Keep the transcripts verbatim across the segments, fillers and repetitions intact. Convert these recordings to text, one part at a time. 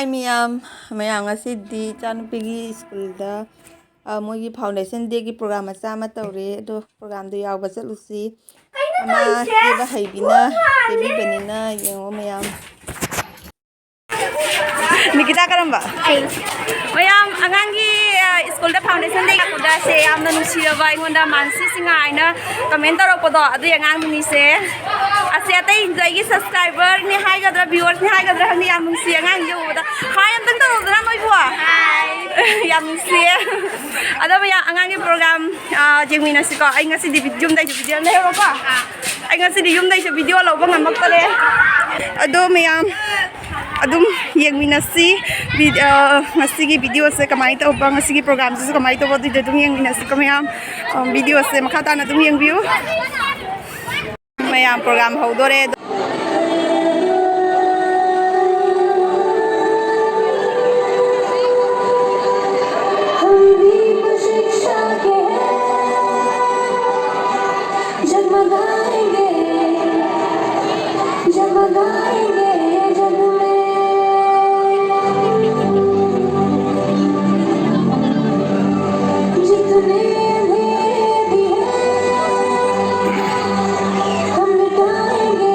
ꯃꯌꯥꯝ, ꯃꯌꯥꯝ ꯉꯁꯤꯗꯤ ꯏꯆꯥꯅꯨꯄꯤꯒꯤ ꯁ꯭ꯀꯨꯜꯗ, ꯑ, ꯃꯣꯏꯒꯤ foundation dayꯒꯤ program ꯃꯆꯥ ꯑꯃ ꯇꯧꯔꯦ꯫ ꯑꯗꯣ programꯗꯣ ꯌꯥꯎꯕ ꯆꯠꯂꯨꯁꯤ꯫ ꯀꯦꯕ ꯍꯩꯕꯤꯅ ꯀꯦꯕꯤꯕꯅꯤꯅ ꯌꯦꯡꯉꯣ ꯃꯌꯥꯝ꯫ ꯅꯤꯀꯤꯇꯥ ꯀꯔꯝꯕ? ꯃꯌꯥꯝ ꯑꯉꯥꯡꯒꯤ, ꯑ, ꯁ꯭ꯀꯨꯜꯗ foundation day ꯂꯥꯛꯄꯗ ꯁꯦ ꯌꯥꯝꯅ ꯅꯨꯡꯁꯤꯔꯕ ꯑꯩꯉꯣꯟꯗ ꯃꯥꯟꯁꯤ ꯁꯤꯡꯍꯥ ꯍꯥꯏꯅ comment ꯇꯧꯔꯛꯄꯗꯣ ꯑꯗꯨꯒꯤ ꯑꯉꯥꯡꯗꯨꯅꯤꯁꯦ꯫ ꯑꯁꯦ ꯑꯇꯩ ꯑꯩꯒꯤ subscriberꯅꯤ ꯍꯥꯏꯒꯗ꯭ꯔꯥ viewersꯅꯤ ꯍꯥꯏꯒꯗ꯭ꯔꯥ ꯈꯪꯗꯦ, ꯌꯥꯝ ꯅꯨꯡꯁꯤ ꯑꯉꯥꯡꯁꯦ ꯎꯕꯗ꯫ Hi ꯑꯝꯇꯪ ꯇꯧꯔꯛꯎꯗꯅ ꯅꯣꯏꯕꯨ꯫ Hi꯫ ꯌꯥꯝ ꯅꯨꯡꯁꯤꯌꯦ꯫ ꯑꯗꯣ ꯃꯌꯥꯝ ꯑꯉꯥꯡꯒꯤ program, ꯑ, ꯌꯦꯡꯃꯤꯟꯅꯁꯤꯀꯣ꯫ ꯑꯩ ꯉꯁꯤꯗꯤ ꯌꯨꯝꯗꯩꯁꯨ video ꯂꯩꯍꯧꯔꯣꯀꯣ꯫ ꯑꯩ ꯉꯁꯤꯗꯤ ꯌꯨꯝꯗꯩꯁꯨ video ꯂꯧꯕ ꯉꯝꯃꯛꯇꯔꯦ꯫ ꯑꯗꯣ ꯃꯌꯥꯝ ꯑꯗꯨꯝ ꯌꯦꯡꯃꯤꯟꯅꯁꯤ꯫ ꯉꯁꯤꯒꯤ videoꯁꯦ ꯀꯃꯥꯏꯅ ꯇꯧꯕ, ꯉꯁꯤꯒꯤ programꯁꯤꯁꯨ ꯀꯃꯥꯏꯅ ꯇꯧꯕ, ꯑꯗꯨꯏꯗꯣ ꯑꯗꯨꯝ ꯌꯦꯡꯃꯤꯟꯅꯁꯤꯀꯣ ꯃꯌꯥꯝ꯫ videoꯁꯦ ꯃꯈꯥ ꯇꯥꯅ ꯑꯗꯨꯝ ꯌꯦꯡꯕꯤꯌꯨ꯫ ꯃꯌꯥꯝ program ꯍꯧꯗꯣꯔꯦ꯫ हम भी प्रतीक्षा के हैं, जगमगाएंगे, जगमगाएंगे जग में। जितने अंधेरे भी हैं, हम मिटाएंगे।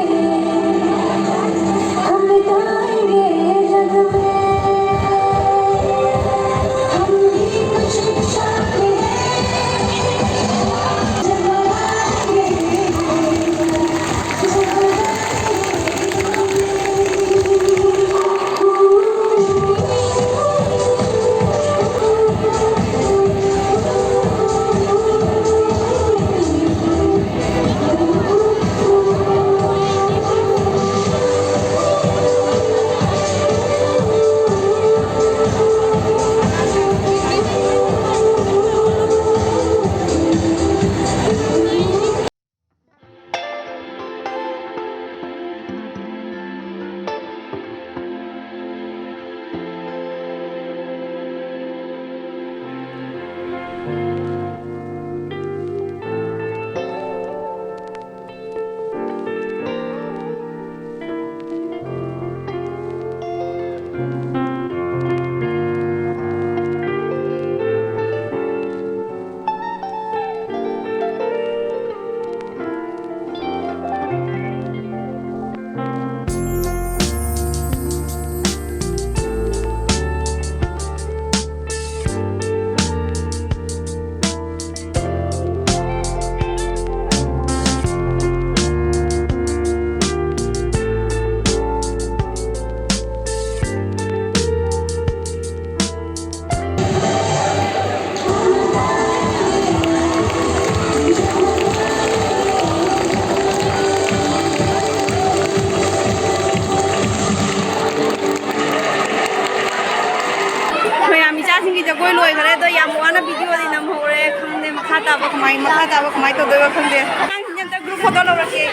ꯁꯤꯡꯒꯤ ꯖꯒꯣꯏ ꯂꯣꯏꯈꯔꯦ, ꯑꯗꯣ ꯌꯥꯝ ꯋꯥꯅ ꯚꯤꯗꯤꯑꯣꯗꯤ ꯅꯝꯍꯧꯔꯦ꯫ ꯈꯪꯗꯦ ꯃꯈꯥ ꯇꯥꯕ ꯀꯃꯥꯏ, ꯃꯈꯥ ꯇꯥꯕ ꯀꯃꯥꯏꯅ ꯇꯧꯗꯣꯏꯕ ꯈꯪꯗꯦ꯫ ꯑꯉꯥꯡꯁꯤꯡꯁꯦ ꯑꯝꯇ ꯒ꯭ꯔꯨꯞ ꯐꯣꯇꯣ ꯂꯧꯔꯛꯀꯦ꯫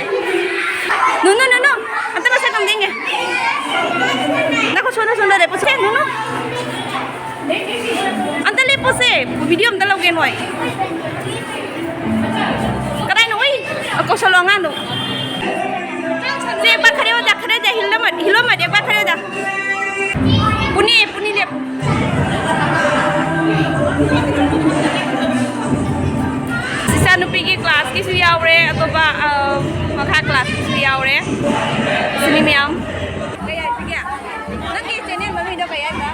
ꯅꯨꯅꯨ, ꯅꯨꯅꯨ, ꯑꯝꯇ ꯃꯁꯛ ꯑꯝꯇ ꯌꯦꯡꯒꯦ꯫ ꯅꯈꯣ ꯁꯣꯝꯗ, ꯁꯣꯝꯗ ꯂꯦꯞꯄꯨꯁꯦ, ꯅꯨꯅꯨ꯫ ꯑꯝꯇ ꯂꯦꯞꯄꯨꯁꯦ, ꯚꯤꯗꯤꯑꯣ ꯑꯝꯇ ꯂꯧꯒꯦ ꯅꯣꯏ꯫ ꯀꯗꯥꯏꯅꯣ? ꯎꯏ, ꯀꯧꯁꯜꯂꯣ ꯑꯉꯥꯡꯗꯣ꯫ ꯁꯦ, ꯄꯥꯈꯠꯂꯦ ꯑꯣꯖꯥ, ꯈꯔꯗꯤ ꯍꯤꯜꯂꯝꯃ-, ꯍꯤꯜꯂꯝꯃꯗꯤ ꯄꯥꯈꯠꯂꯦ ꯑꯣꯖꯥ꯫ ꯄꯨꯅꯤ, ꯄꯨꯅꯤ ꯂꯦꯞꯄꯨ꯫ ꯏꯆꯥꯅꯨꯄꯤꯒꯤ ꯀ꯭ꯂꯥꯁꯀꯤꯁꯨ ꯌꯥꯎꯔꯦ, ꯑꯇꯣꯞꯄ, ꯑ, ꯃꯈꯥ ꯀ꯭ꯂꯥꯁꯀꯤꯁꯨ ꯌꯥꯎꯔꯦ꯫ ꯁꯤꯅꯤ ꯃꯌꯥꯝ꯫ ꯀꯩ ꯍꯥꯏꯁꯤꯒꯦ? ꯅꯪꯒꯤ ꯆꯦꯅꯦꯜ ꯃꯃꯤꯡꯗꯣ ꯀꯩ ꯍꯥꯏꯕ?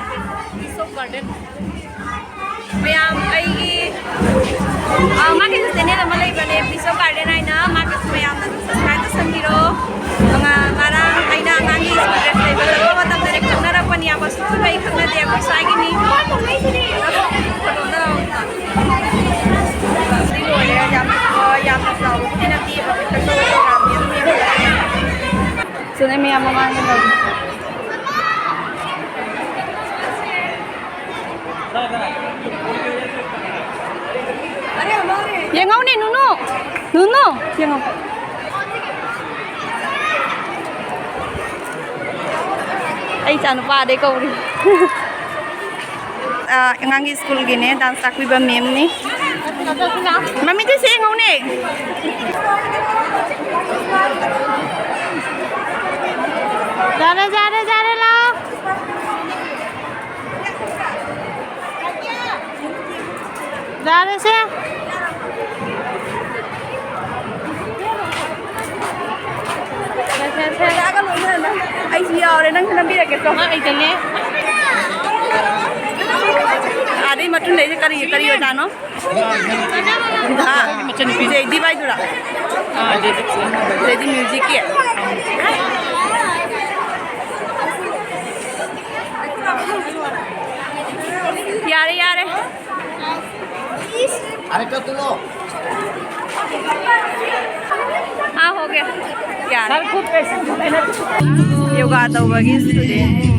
Peace of Garden꯫ ꯃꯌꯥꯝ ꯑꯩꯒꯤ, ꯑ, ꯃꯥꯒꯤꯁꯨ ꯆꯦꯅꯦꯜ ꯑꯃ ꯂꯩꯕꯅꯦ, Peace of Garden ꯍꯥꯏꯅ꯫ ꯃꯥꯒꯤꯁꯨ ꯃꯌꯥꯝꯅ ꯑꯗꯨꯝ subscribe ꯇꯧꯁꯟꯕꯤꯔꯣ꯫ ꯑꯉꯥꯡ, ꯉꯔꯥꯡ ꯑꯩꯅ ꯑꯉꯥꯡꯒꯤ school dress ꯂꯩꯕ ꯆꯠꯄ ꯃꯇꯝꯗ ꯈꯪꯅꯔꯛꯄꯅꯤ, ꯌꯥꯝ ꯑꯁꯣꯏꯕ ꯑꯩ ꯈꯪꯅꯗꯦ, ꯑꯩꯈꯣꯏ ꯁ꯭ꯋꯥꯏꯒꯤꯅꯤ꯫ ꯁꯤ ꯂꯣꯏꯔꯦ, ꯌꯥꯝ, ꯌꯥꯝꯅ ꯆꯥꯎꯕꯕꯨꯗꯤ ꯅꯠꯇꯦꯕ, ꯄꯤꯛꯇꯛ ꯇꯧꯕ programꯅꯤ, ꯑꯗꯨꯝ ꯌꯦꯡꯕ ꯌꯥꯏ꯫ ꯁꯤꯅ ꯃꯌꯥꯝ ꯃꯃꯥꯡꯗ ꯂꯧꯔꯤ꯫ ꯌꯦꯡꯉꯧꯅꯦ, ꯅꯨꯅꯨ꯫ ꯅꯨꯅꯨ, ꯌꯦꯡꯉꯣ꯫ ꯑꯩ ꯏꯆꯥ ꯅꯨꯄꯥꯗꯩ ꯀꯧꯔꯤ꯫ ꯑ, ꯑꯉꯥꯡꯒꯤ ꯁ꯭ꯀꯨꯜꯒꯤꯅꯦ, dance ꯇꯥꯛꯄꯤꯕ ꯃꯦꯝꯅꯤ꯫ ꯃꯃꯤꯠꯇꯤ ꯁꯦꯡꯉꯧꯅꯦ꯫ ꯌꯥꯔꯦ, ꯌꯥꯔꯦ, ꯌꯥꯔꯦ, ꯂꯥꯛꯑꯣ꯫ ꯌꯥꯔꯦꯁꯦ꯫ ꯁꯦ, ꯁꯦ, ꯁꯦ꯫ ꯑꯩꯁꯨ ꯌꯥꯎꯔꯦ, ꯅꯪꯁꯨ ꯅꯝꯕꯤꯔꯛꯀꯦꯀꯣ꯫ ꯃꯥ ꯂꯩꯇꯦꯅꯦ꯫ ꯑꯥꯗꯩ ꯃꯇꯨꯡꯗꯩꯁꯦ ꯀꯔꯤ, ꯀꯔꯤ ꯑꯣꯖꯥꯅꯣ? ꯍꯥ? ꯃꯆꯟꯅꯨꯄꯤ꯫ ꯖꯦꯗꯤ ꯕꯥꯏꯗꯨꯔꯥ? ꯑꯥ, ꯖꯦꯗꯤ꯫ ꯖꯦꯗꯤ ꯃ꯭ꯌꯨꯖꯤꯛꯀꯤ꯫ ꯌꯥꯔꯦ, ꯌꯥꯔꯦ꯫ अरे कर तो लो। हाँ, हो गया। यार। सर खुद पैसे, मेहनत। योगा तौबगी student।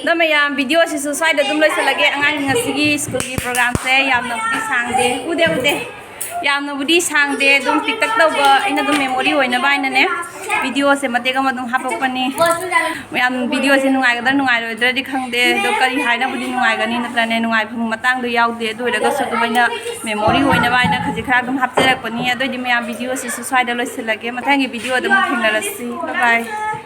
ꯑꯗꯣ ꯃꯌꯥꯝ, ꯚꯤꯗꯤꯑꯣꯁꯤꯁꯨ ꯁ꯭ꯋꯥꯏꯗ ꯑꯗꯨꯝ ꯂꯣꯏꯁꯤꯜꯂꯒꯦ꯫ ꯑꯉꯥꯡꯒꯤ ꯉꯁꯤꯒꯤ ꯁ꯭ꯀꯨꯜꯒꯤ ꯄ꯭ꯔꯣꯒ꯭ꯔꯥꯝꯁꯦ ꯌꯥꯝꯅꯕꯨꯗꯤ ꯁꯥꯡꯗꯦ, ꯎꯗꯦ ꯎꯗꯦ, ꯌꯥꯝꯅꯕꯨꯗꯤ ꯁꯥꯡꯗꯦ꯫ ꯑꯗꯨꯝ ꯄꯤꯛꯇꯛ ꯇꯧꯕ, ꯑꯩꯅ ꯑꯗꯨꯝ ꯃꯦꯃꯣꯔꯤ ꯑꯣꯏꯅꯕ ꯍꯥꯏꯅꯅꯦ ꯚꯤꯗꯤꯑꯣꯁꯦ ꯃꯇꯦꯛ ꯑꯃ ꯑꯗꯨꯝ ꯍꯥꯄꯛꯄꯅꯤ꯫ ꯃꯌꯥꯝ, ꯚꯤꯗꯤꯑꯣꯁꯦ ꯅꯨꯡꯉꯥꯏꯒꯗ꯭ꯔꯥ ꯅꯨꯡꯉꯥꯏꯔꯣꯏꯗ꯭ꯔꯗꯤ ꯈꯪꯗꯦ, ꯑꯗꯣ ꯀꯔꯤ ꯍꯥꯏꯅꯕꯨꯗꯤ ꯅꯨꯡꯉꯥꯏꯒꯅꯤ, ꯅꯠꯇ꯭ꯔꯅꯦ ꯅꯨꯡꯉꯥꯏꯐꯝ ꯃꯇꯥꯡꯗꯣ ꯌꯥꯎꯗꯦ꯫ ꯑꯗꯨ ꯑꯣꯏꯔꯒꯁꯨ ꯑꯗꯨꯝ ꯑꯩꯅ ꯃꯦꯃꯣꯔꯤ ꯑꯣꯏꯅꯕ ꯍꯥꯏꯅ ꯈꯖꯤꯛ ꯈꯔ ꯑꯗꯨꯝ ꯍꯥꯞꯆꯔꯛꯄꯅꯤ꯫ ꯑꯗꯨꯑꯣꯏꯗꯤ ꯃꯌꯥꯝ, ꯚꯤꯗꯤꯑꯣꯁꯤꯁꯨ ꯁ꯭ꯋꯥꯏꯗ ꯂꯣꯏꯁꯤꯜꯂꯒꯦ꯫ ꯃꯊꯪꯒꯤ ꯚꯤꯗꯤꯑꯣꯗ ꯑꯃꯨꯛ ꯊꯦꯡꯅꯔꯁꯤ꯫ Bye bye꯫